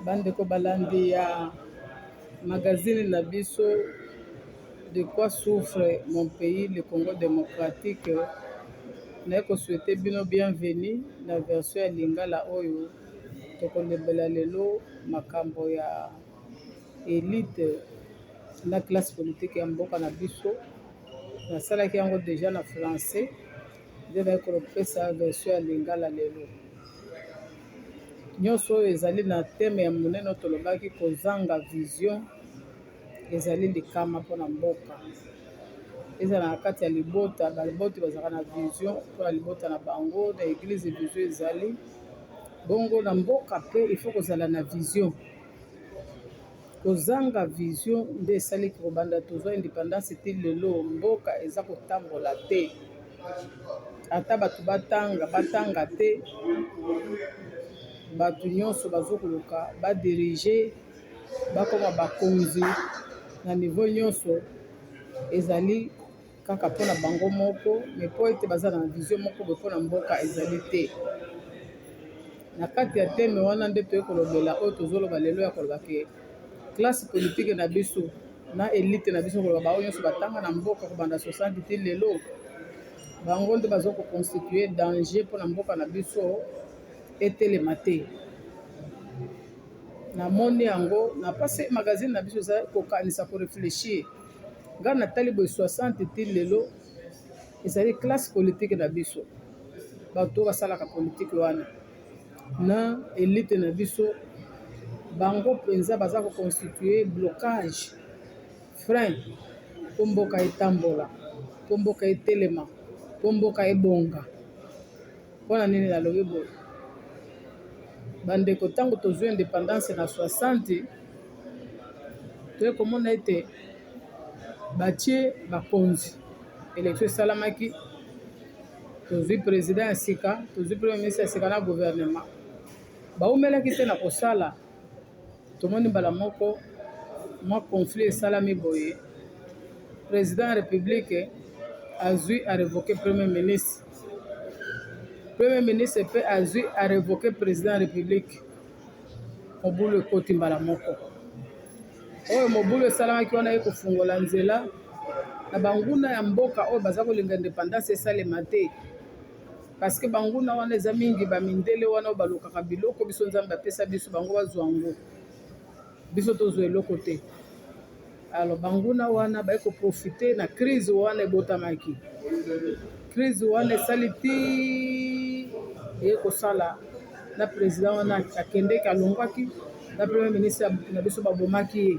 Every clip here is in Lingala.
Bandeko balandi ya magazine na biso de quoi souffre mon pays le Congo démocratique, naye ko souhaiter bino bienvenue na version ya lingala oyo tokolobela lelo makambo ya elite na classe politique ya mboka na biso. Nasalaki yango deja na français nde naye kopesa version ya lingala lelo. Nyonso oyo ezali na thème ya monene oyo tolobaki kozanga vision ezali likama mpona mboka. Ezala na kati ya libota, baboti bazalaka na vision mpona libota na bango, na eglise vision ezali bongo, na mboka mpe il faut kozala na vision. Kozanga vision nde esali kobanda tozwa independance ti lelo mboka eza kotambola te. Ata bato batanga batanga te, bato nyonso bazokoluka badirige bakoma bakonzi na niveau nyonso ezali kaka mpona bango moko, mais mpo ete baza na vision moko boye mpona mboka ezali te. Na kati ya thème wana nde toyei kolobela oyo tozoloba lelo ya koloba ke classe politique na biso na elite na biso, koloba bango nyonso batanga na mboka kobanda 60 ti lelo, bango nde baza koconstitue danger mpona mboka na biso etelema te. Namoni yango na pase magazine na biso eza kokanisa koreflechir. Ngai natali boye 60 ti lelo ezali classe politique na biso, bato oyo basalaka politike wana na elite na biso, bango mpenza baza koconstitue blocage, frein mpo mboka etambola, mpo mboka etelema, mpo mboka ebonga. Mpona nini nalobi boye? Bandeko, ntango tozwi independance na 60, toye komona ete batie bakonzi, election esalamaki, tozwi president ya sika, tozwi premier ministre ya sika na gouvernement. Baumelaki te na kosala, tomoni mbala moko mwa conflit esalami boye, president ya republique azwi arevoke premier ministre, premier ministre mpe azwi arevoke president ya republique. Mobulu ekoti mbala moko. Oyo mobulu esalamaki wana ye kofungola nzela na banguna ya mboka oyo baza kolinga independance esalema te, parce que banguna wana eza mingi bamindele wana oyo balukaka biloko biso Nzambe apesa biso, bango bazwa yango, biso tozwa eloko te. Alors banguna wana baye koprofite na crise wana ebotamaki. Crise wana esali ti eye kosala na president wana akendeki, alongwaki na premier ministre na biso babomaki ye.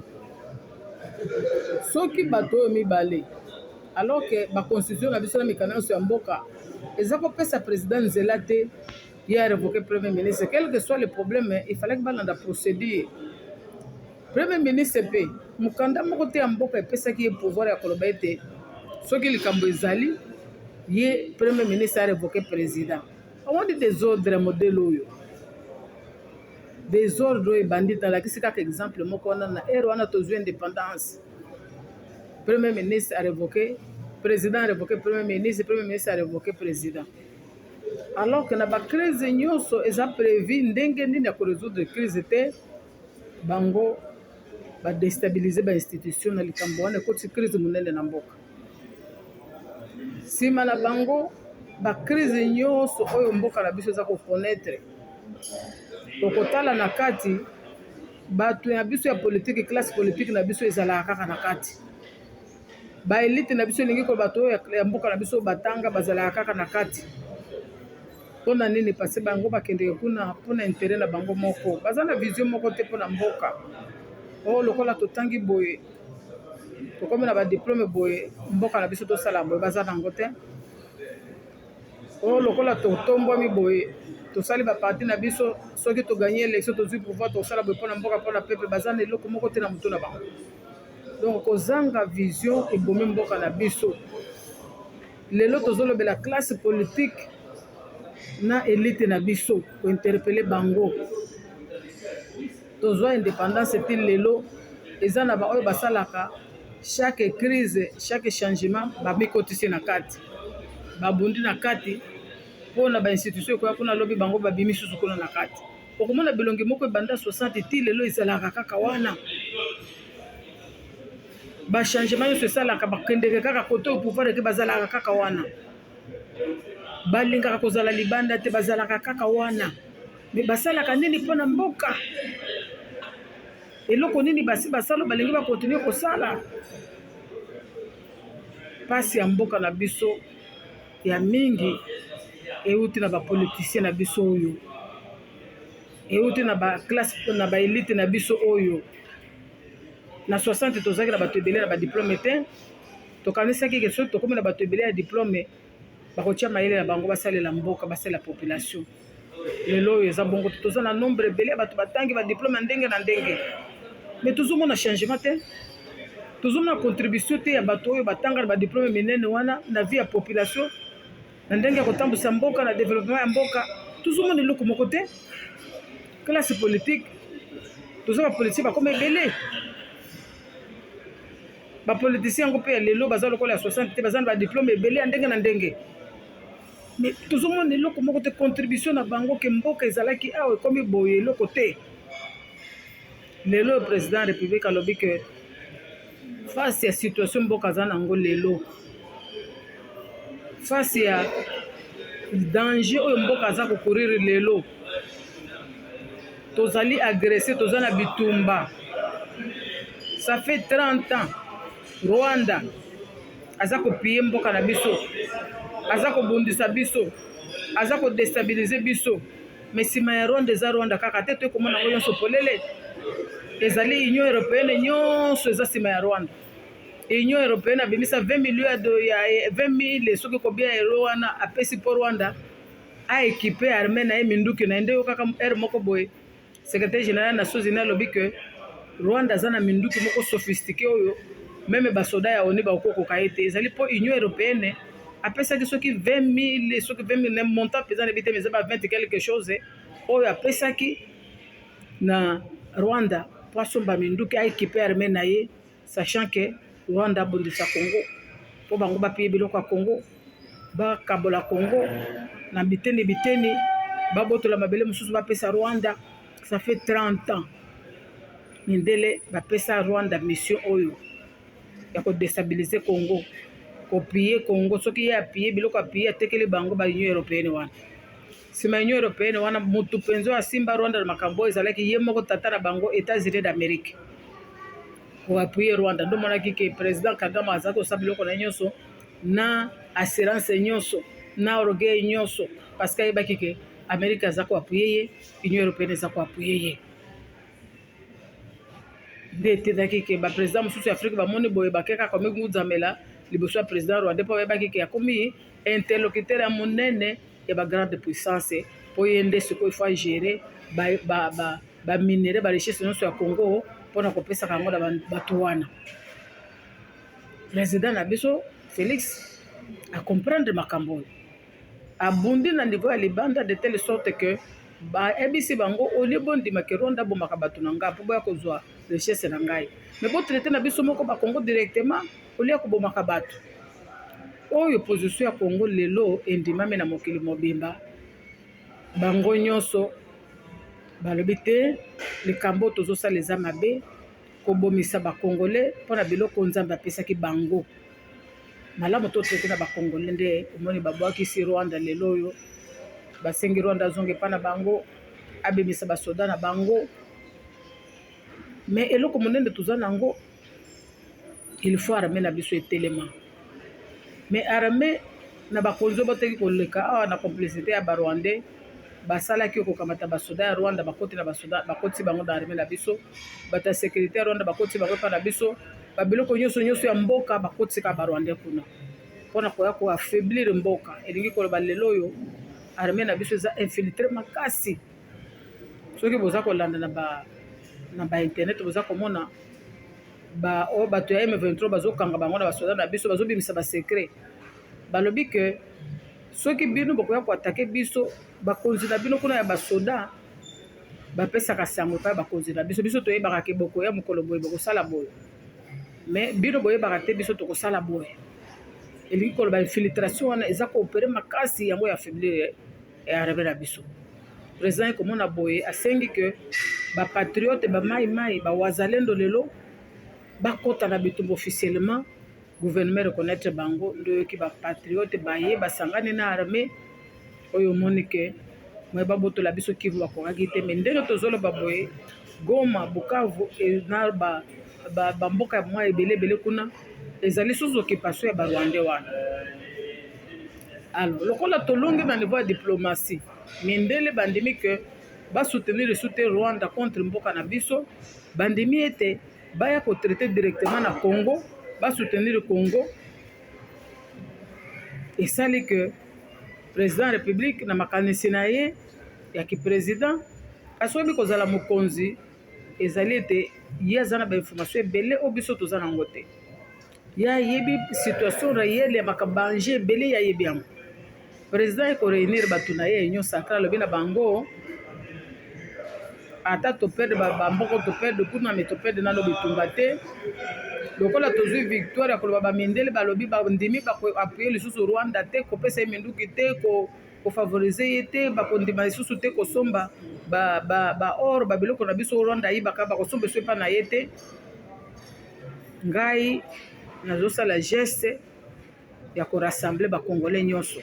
Soki bato oyo mibale, alors que ba constitution na biso na mikanda nyonso ya mboka eza kopesa president nzela te ye arevoke premier ministre, quel que soit le problème, il fallait balanda procédure. Premier ministre mpe mokanda moko te ya mboka epesaki ye pouvoir ya koloba ete soki likambo ezali ye premier ministre arevoke président. Omoni desordre modèle oyo, desordre oyo ebandi. Nalakisi kaka exemple moko wana na ere wana tozwi indépendance, premier ministre arevoke président, arevoke premier ministre, premier ministre arevoke président, alors que na bacrise nyonso eza prévu ndenge nini ya korésoudre crise te. Bango badestabilize bainstitution na likambo wana ekoti crise monene na mboka. Nsima na bango bacrise nyonso oyo mboka na biso eza kokonetre, tokotala na kati bato ya biso ya politike, classe politike na biso ezalaka kaka na kati, baelite na biso elingi koloba bato oyo ya mboka na biso batanga bazalaka kaka na kati. Mpona nini? Parce bango bakendeke kuna mpona intérêt na bango moko, baza na vision moko te mpona mboka. Oyo lokola totangi boye, tokomi na badiplome boye, mboka na biso tosala boye, baza nango te. Oyo lokola totombwami boye, tosali baparti na biso, soki toganye élection, tozwi pouvoir, tosala boye mpona mboka, mpona peuple, baza na eloko moko te na motu na bango. Donc kozanga vision ebomi mboka na biso. Lelo tozolobela classe politique na elite na biso, kointerpele bango. Tozwa indépendance ti lelo eza na baoyo basalaka chaque crise, chaque changement, bamikotisi na kati, babundi na kati mpona bainstitution ekoya kuna lobi, bango babimi susu kuna na kati. Okomona bilongi moko ebanda 60 ti lelo ezalaka kaka wana. Ba changement nyonso esalaka, bakendeke kaka kote oyo pouvoir eke, bazalaka kaka wana. Balingaka kozala libanda te, bazalaka kaka wana. Mais basalaka nini mpo na mboka? Eloko nini basi basala balingi bakontinue kosala? Mpasi ya mboka na biso ya mingi euti na bapoliticien na biso oyo, euti na baclasse, na baelite na biso oyo. Na 60 tozalaki na bato ebele na badiplome te. Tokanisaki ke soki tokomi na bato ebele ya diplome, bakotia mayele na bango, basalela mboka, basalela population. Lelo oyo eza bongo te. Toza na nombre ebele ya bato batangi badiplome ya ndenge na ndenge, mais tozomona changement te, tozomona contribution te ya bato oyo batanga na badiplome minene wana na vie ya population, na ndenge ya kotambwisa mboka, na développement ya mboka. Tozomona eloko moko te. Classe politique, toza bapoliticien bakoma ebele. Bapoliticien yango mpe ya lelo baza lokola ya 60 te, baza na badiplome ebele ya ndenge na ndenge, mais tozomona eloko moko te, contribution na bango ke mboka ezalaki awa ekomi boye, eloko te. Lelo président ya république alobi ke face ya situation mboka aza nango lelo, face ya danger oyo mboka aza kocourir lelo, tozali agressé, toza na bitumba. Ça fait 30 ans Rwanda aza kopiller mboka na biso, aza kobundisa biso, aza kodéstabiliser biso. Mais nsima ya Rwanda eza Rwanda kaka te, toyekomona yango nyonso polele. Ezali Union européenne nyonso eza nsima ya Rwanda. Union européenne abimisa 20 millions ya 20 mille soki kobia euro wana, apesi mpo Rwanda aéquiper armée na ye, minduki na ye. Nde yo kaka ere moko boye, secrétaire général Nations unies alobi ke Rwanda aza na minduki moko sophistiqué oyo même basoda ya ONU bakokoka ye te. Ezali mpo Union européenne apesaki soki 20 000, soki 20 000 montant mpenza nayebi te, mais eza ba 20 quelque chose oyo apesaki na Rwanda mpo asomba minduki, aéquiper armée na ye, sachant ke Rwanda abundisa Congo mpo bango bapiller biloko ya Congo, bakabola Congo na biteni biteni, babotola mabele mosusu, bapesa Rwanda. Ça fait 30 ans mindele bapesa Rwanda mission oyo ya kodéstabiliser Congo, kopiller Congo. Soki ye apiller biloko, apiller, atekeli bango ba Union européenne wana. Nsima Union européenne wana, motu mpenza oyo asimba Rwanda na makambo oyo ezalaki ye moko tata na bango, États-Unis d'Amérique, koappuyer Rwanda. Nde omonaki ke président Kagame azalaki kosala biloko na ye nyonso na assurance nyonso, na orgueil nyonso, parce que ayebaki ke Amérique aza koappuyer ye, Union européenne eza koappuyer ye. Nde etendaki ke baprésident mosusu ya Afrique bamoni boye, bake kaka komigunzamela liboso ya président rwandais, mpo bayebaki ke akomi interlocuteur ya monene ya bagrande puissance, mpo ye nde sikoyo il faut agérer baminerais, barichesse nyonso ya Congo mpona kopesaka yango na bato wana. Président na biso Félix acomprendre makambo oyo, abundi na niveau ya libanda de telle sorte que bayebisi bango: au lieu bondimaki Rwanda abomaka bato na ngai mpo boya kozwa richesse na ngai, mais botraiter na biso moko bakongo directement au lieu ya kobomaka bato oyo. Position ya Congo lelo endimami na mokili mobimba. Bango nyonso balobi te likambo oyo tozosala eza mabe, kobomisa bacongolais mpona biloko Nzambe apesaki bango. Malamu totraiter na bacongolais. Nde omoni babwakisi Rwanda lelo oyo, basengi Rwanda azonga epa na bango, abimisa basoda na bango. Mais eloko monene toza nango, il faut armée na biso etelema. Mais armée na bakonzi oyo bateki koleka awa na complicité ya barwandais, basalaki kokamata basoda ya Rwanda, bakoti na basoda, bakotisi bango na armée na biso. Bato ya sécurité ya Rwanda bakotisi bango epa na biso. Babiloko nyonso nyonso ya mboka bakotisaka barwandais kuna mpona koya koaffaiblir mboka. Elingi koloba lelo oyo armée na biso eza infiltré makasi. Soki boza kolanda na bainternet, boza komona oyo bato ya M23 bazokanga bango na basoda na biso, bazobimisa basecret. Balobi ke soki bino bokoya koattaquer biso, bakonzi na bino kuna ya basoda bapesaka sango epai bakonzi na biso. Biso toyebaka ke bokoya mokolo boye, bokosala boye, mais bino boyebaka te biso tokosala boye. Elingi koloba infiltration wana eza koopérer makasi, yango ya affaiblir ya armée na biso. Président ye komona boye, asengi ke bapatriote, bamaimai, bawazalendo lelo bakɔta na bitumba officiellement, gouvernement reconnaître bango. Nde oyoki bapatriote baye basangani na armée oyo. Omoni ke moye babotola biso Kivu, bakokaki te. Me ndenge tozoloba boye, Goma, Bukavu na bamboka ya mwa ebele ebele kuna ezali sous occupation ya Barwandais wana. Alors, lokola tolongi na niveau ya diplomatie, mindele bandimi ke basoutenir lisusu te Rwanda contre mboka na biso. Bandimi ete baya kotraiter directement na Congo, basoutenir Congo. Esali ke président ya République, na makanisi na ye ya kiprésident, asoki kozala mokonzi, ezali ete ye aza na bainformation ebele oyo biso toza nango te. Ye ayebi situation réelle ya makambo, baenjeu ebele, ye ayebi yango. Président ekoréunir bato na ye, union sacrée, alobi na bango: ata toperdre bamboka, toperdre kuna, me toperdre nano bitumba te. Lokola tozwi victoire ya koloba, bamindele balobi bandimi bakoappuyer lisusu Rwanda te, kopesa ye minduki te, kofavoriser ye te, bakondima lisusu te kosomba baor, babiloko na biso Rwanda ayibaka, bakosomba eso epa na ye te. Ngai nazosala geste ya korassembler Bacongolais nyonso.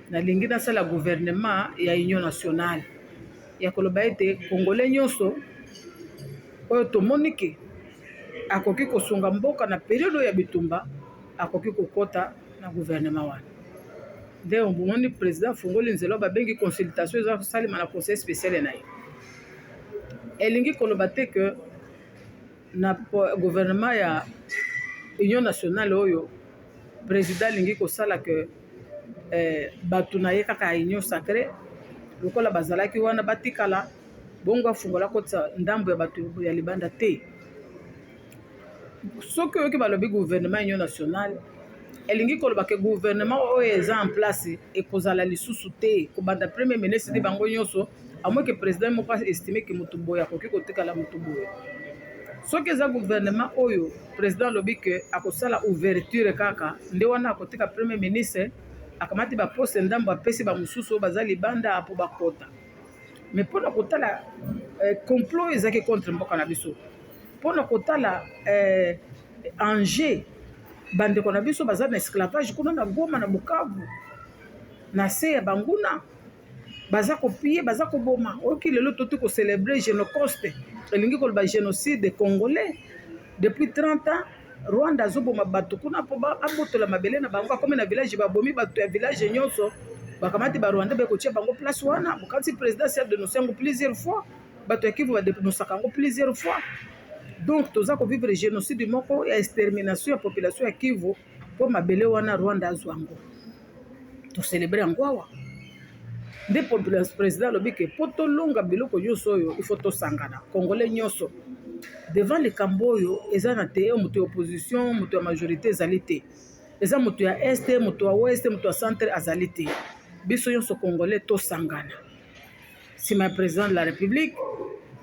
Nalingi nasala gouvernement ya union nationale, ya koloba ete Congolais nyonso oyo tomoni ke akoki kosunga mboka na période oyo ya bitumba akoki kokɔta na gouvernement wana. Nde omoni président afungoli nzela oyo babengi consultation, eza kosalema na conseil spécial na ye. Elingi koloba te ke na gouvernement ya union nationale oyo président alingi kosala ke bato na ye kaka ya union sacrée, lokola bazalaki wana, batikala bongo, afungola kotisa ndambo ya bato ya libanda te. Soki oyoki balobi gouvernement union nationale, elingi koloba ke gouvernement oyo eza en place ekozala lisusu te, kobanda premier ministre te, bango nyonso, à moins ke président moko estime ke motu boye akoki kotikala, motu boye. Soki eza gouvernement oyo président alobi ke akosala ouverture kaka, nde wana akotika premier ministre, akamati baposte ndambo, apesi bamosusu oyo baza libanda mpo bakota. Mais mpona kotala complot oyo ezalaki contre mboka na biso, mpona kotala enjeu, bandeko na biso baza na esclavage kuna na Goma, na Bukavu, na se ya banguna, baza kopiller, baza koboma. Oyoki lelo toti kocélébrer Genocost, elingi koloba génocide congolais. Depuis 30 ans Rwanda azoboma bato kuna mpo abotola mabele na bango. Akomi na village, babomi bato ya village nyonso, bakamati Barwandais, bakotia bango place wana. Bokanisi président si adénoncer yango plusieurs fois, bato ya Kivu badénonçaka yango plusieurs fois. Donc toza kovivre génocide moko ya extermination ya population ya Kivu mpo mabele wana Rwanda azwa yango. Tocélébrer yango awa. Nde président alobi ke mpo tolonga biloko nyonso oyo, il faut tosangana, Congolais nyonso, devant likambo oyo. Eza na te oyo moto ya opposition, moto ya majorité ezali te, eza moto ya Est, moto ya Ouest, moto ya Centre azali te. Biso nyonso Congolais tosangana nsima ya président de la République,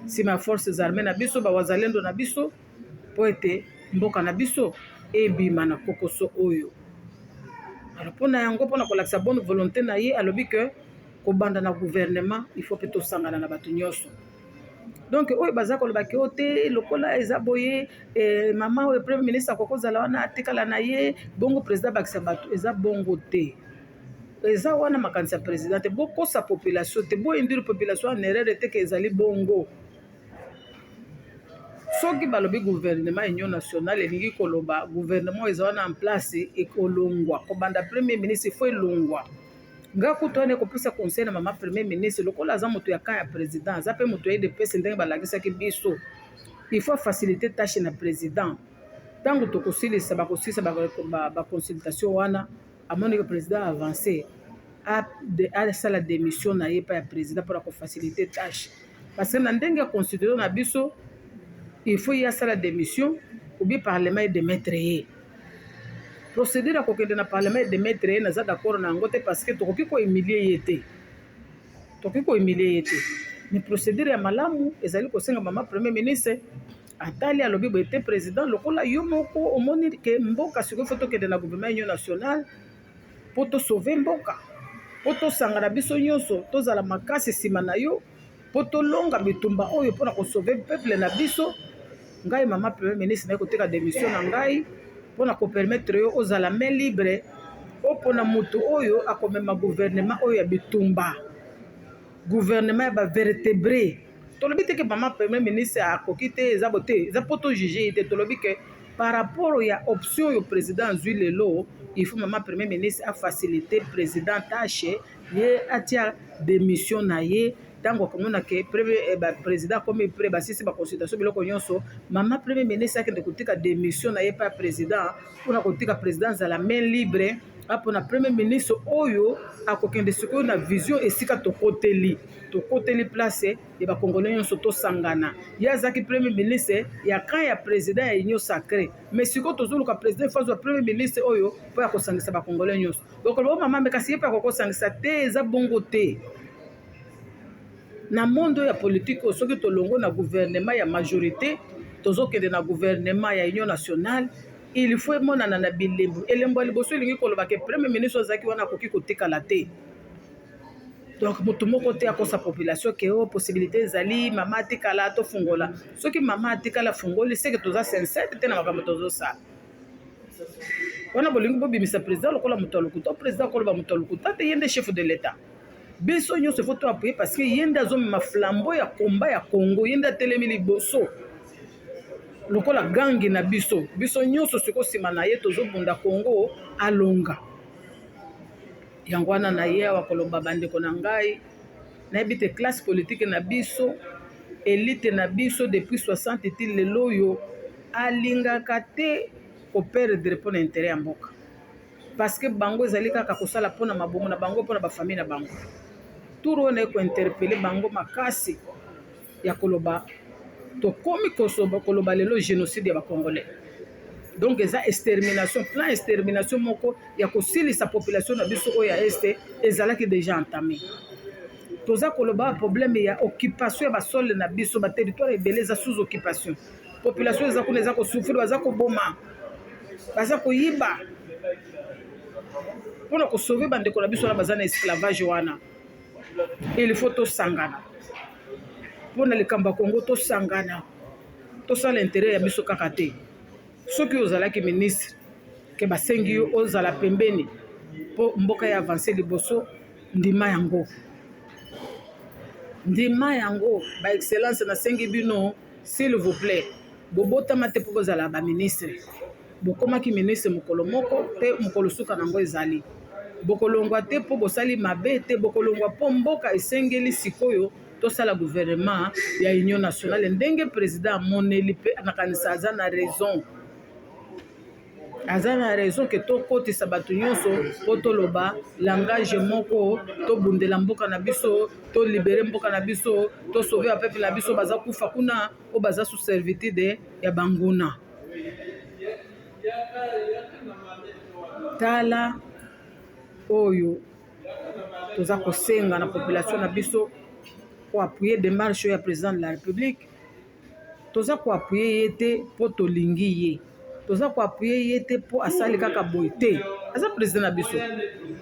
nsima ya forces armées na biso, bawazalendo na biso, mpo ete mboka na biso ebima na kokoso oyo. Alors, mpona yango, mpona kolakisa bonne volonté na ye, alobi ke kobanda na gouvernement, il faut mpe tosangana na bato nyonso. Donc oyo baza kolobaki o te, lokola eza boye, mama oyo premier ministre akoki kozala wana, atikala na ye bongo, président abakisa bato, eza bongo te. Eza wana makanisi ya président te. Bokosa population te, boinduire population en erreur te ke ezali bongo. Soki balobi gouvernement union nationale, elingi koloba gouvernement eza wana en place ekolongwa, kobanda premier ministre, il faut elongwa. Nga kutu wana ekopesa conseil na mama premier ministre, lokola aza moto ya camp ya président, aza mpe moto ya UDPS, ndenge balakisaki biso, il faut faciliter tâche na président. Ntango tokosilisa, bakosilisa baconsultation wana, amoni ke président avance, asala démission na ye epai ya président mpona kofaciliter tâche, parce que na ndenge ya constitution na biso, il faut ye asala démission ou bien parlement edémettre ye. Procédure ya kokende na parlement edémettre ye, naza d'accord na yango te, parce que tokoki kohumilier ye te, tokoki kohumilier ye te. Mais procédure ya malamu ezali kosenga mama premier ministre atali, alobi boye te: président, lokola yo moko omoni ke mboka sikoyo, faut tokende na gouvernement union nationale mpo tosauver mboka. mpo tosangana biso nyonso, tozala makasi nsima na yo mpo tolonga bitumba oyo mpo na kosauve peuple na biso. Ngai mama premier ministre naye koteka demission na ngai mpo na kopermettre yo ozala main libre opona moto oyo akomema gouvernement oyo ya bitumba, gouvernement ya ba vertebre. Tolobi te ke mama premier ministre akoki te, eza bo te, eza mpo tojuge ye te. Tolobi ke par rapport ya option oyo président azwi lelo, il faut mama premier ministre afacilite président tâche ye, atia démission na ye. Ntango akomona ke président akomi prêt, basisi baconsultation, biloko nyonso, mama premier ministre akende kotika démission na ye mpa président, mpona kotika président azala main libre mpona premier ministre oyo akokende sikoyo na vision esika tokoteli tokoteli place ya bakongolais nyonso tosangana. Ye azalaki premier ministre ya camp ya président ya Union sacrée, mais sikoyo tozoluka président efo azwa premier ministre oyo mpo ya kosangisa bakongolais nyonso. Bokoloba: "Mama, mais kasi ye mpe akokosangisa te." Eza bongo te. Na monde oyo ya politike oyo, soki tolongo na gouvernement ya majorité, tozokende na gouvernement ya union nationale, il faut emonana na bilembo. Elembo ya liboso elingi koloba ke premier ministre azalaki wana akoki kotikala te. Donc moto moko te akosa population ke o possibilité ezali mama atikala, tofungola. Soki mama atikala, afungoli, seke toza sincère te na makambo tozosala wana. Bolingi bobimisa président lokola moto ya lokuta. Président akoloba moto ya lokuta te, ye nde chef de l'État. Biso nyonso ifo to appuyer parce que ye nde azomema flambeau ya combat ya Congo, ye nde atelemi liboso lokola gangi na biso. Biso nyonso siko nsima na ye, tozobunda Congo alonga. Yango wana na ye awa koloba: bandeko na ngai, nayebi te, classe politique na biso, élite na biso, depuis 60 ti lelo oyo, alingaka te koperdre mpo na intérêt ya mboka, parce que bango ezali kaka kosala mpona mabongo na bango, mpona bafamille na bango. Tour oyo naye kointerpeller bango makasi ya koloba, tokomi koloba lelo génocide ya bacongolais. Donc eza extermination, plan extermination moko ya kosilisa population na biso oyo ya Est ezalaki déjà entamé. Toza koloba problème ya occupation ya basole na biso, baterritoire ebele eza sous occupation, population eza kuna, eza kosouffrir, baza koboma, baza koyiba. Mpona kosauver bandeko na biso wana baza na esclavage wana, il faut tosangana mpona likambo ya Kongo, tosangana, tosala intérêt ya biso kaka te. Soki ozalaki ministre ke basengi yo ozala pembeni mpo mboka ya avance liboso, ndima yango, ndima yango. Baexcellence, nasengi bino, s'il vous plaît, bobotama te mpo bozala baministre. Bokomaki ministre mokolo moko mpe mokolo suka nango ezali. Bokolongwa te mpo bosali mabe te, bokolongwa mpo mboka esengeli sikoyo tosala gouvernement ya union nationale ndenge président amoneli. Mpe nakanisa aza na raison, aza na raison ke tokotisa bato nyonso mpo toloba langage moko, tobundela mboka na biso, tolibérer mboka na biso, tosauver bapeuple na biso baza kufa kuna, oyo baza sous servitude ya banguna. Tala oyo toza kosenga na population na biso koappuyer démarche oyo ya président de la République. Toza koappuyer ye te mpo tolingi ye, toza koappuyer ye te mpo asali kaka boye te. Aza président na biso,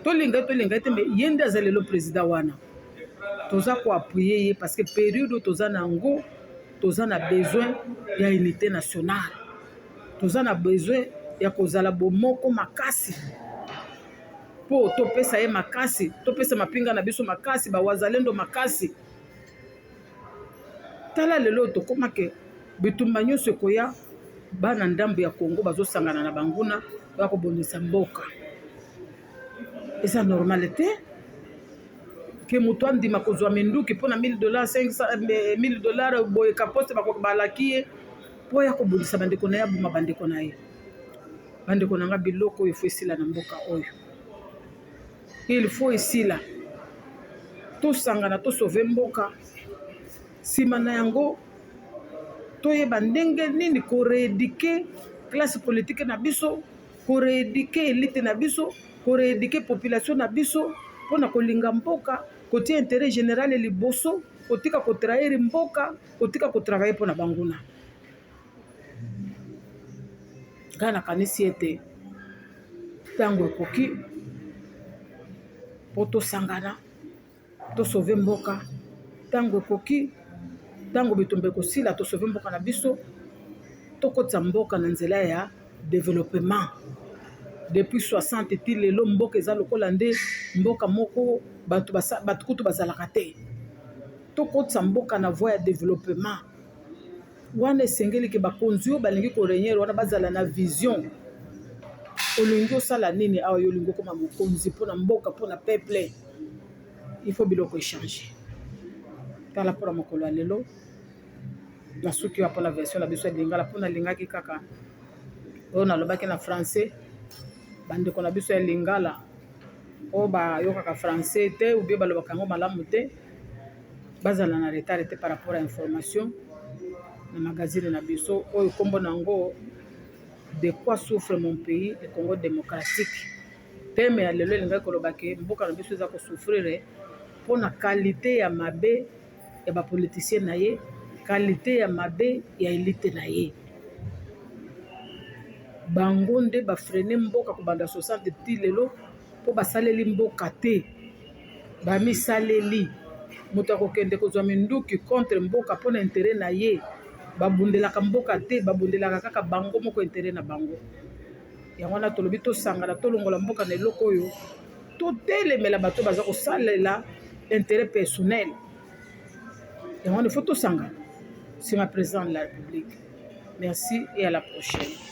tolinga ye, tolinga ye te, mais ye nde aza lelo président wana. Toza koappuyer ye parce que période oyo toza na yango, toza na besoin ya unité nationale, toza na besoin ya kozala bomoko makasi mpo topesa ye makasi, topesa mapinga na biso makasi, bawazalendo makasi. Tala lelo tokomake bitumba nyonso ekoya, bana ndambo ya Kongo bazosangana na banguna bakobongisa mboka. Eza normal te ke moto andima kozwa minduki mpona 1000 dollars, 1000 dollars boye, kaposte balaki ye mpo ya kobundisa bandeko na ye, aboma bandeko na ye. Bandeko na nga, biloko oyo faut esila na mboka oyo, il faut esila. Tosangana, tosauver mboka. Nsima na yango, toyeba ndenge nini korééduquer classe politique na biso, korééduquer élite na biso, korééduquer population na biso mpona kolinga mboka, kotia intérêt général liboso, kotika kotrahir mboka, kotika kotravailler mpona banguna. Ngai nakanisi ete ntango ekoki. Mpo tosangana, tosauve mboka. Ntango ekoki, ntango bitumba ekosila, tosauve mboka na biso, tokotisa mboka na nzela ya developpement. Depuis 60 ti lelo mboka eza lokola nde mboka moko bato, bato kutu bazalaka te. Tokotisa mboka na voie ya developpement. Wana esengeli ke bakonzi oyo balingi ko regner wana bazala na vision. Olingi osala nini awa yo olingi okoma mokonzi mpo na mboka mpo na peuple? Il faut biloko echanger. Tala mpo na mokolo ya lelo nasuki wa mpo na version na biso ya lingala mpo nalingaki kaka oyo nalobaki na français bandeko na biso ya lingala oyo bayokaka français te ou bien balobaka yango malamu te bazala na retard te par rapport ya information na magazine na biso oyo nkombo na yango De quoi souffre mon pays le Congo démocratique. Thème ya lelo elingaki koloba ke mboka na biso eza kosouffrir mpo na qualité ya mabe ya bapoliticien na ye, qualité ya mabe ya elite na ye. Bango nde bafrene mboka kobanda 60 ti lelo mpo basaleli mboka te, bamisaleli. Moto akokende kozwa minduki contre mboka mpo na interet na ye. Babundelaka mboka te, babundelaka kaka bango moko interet na bango. Yango wana tolobi tosangana, tolongola mboka na eloko oyo, totelemela bato baza kosalela interet personnel. Yango wana il faut tosangana nsima président de la République. Merci et à la prochaine.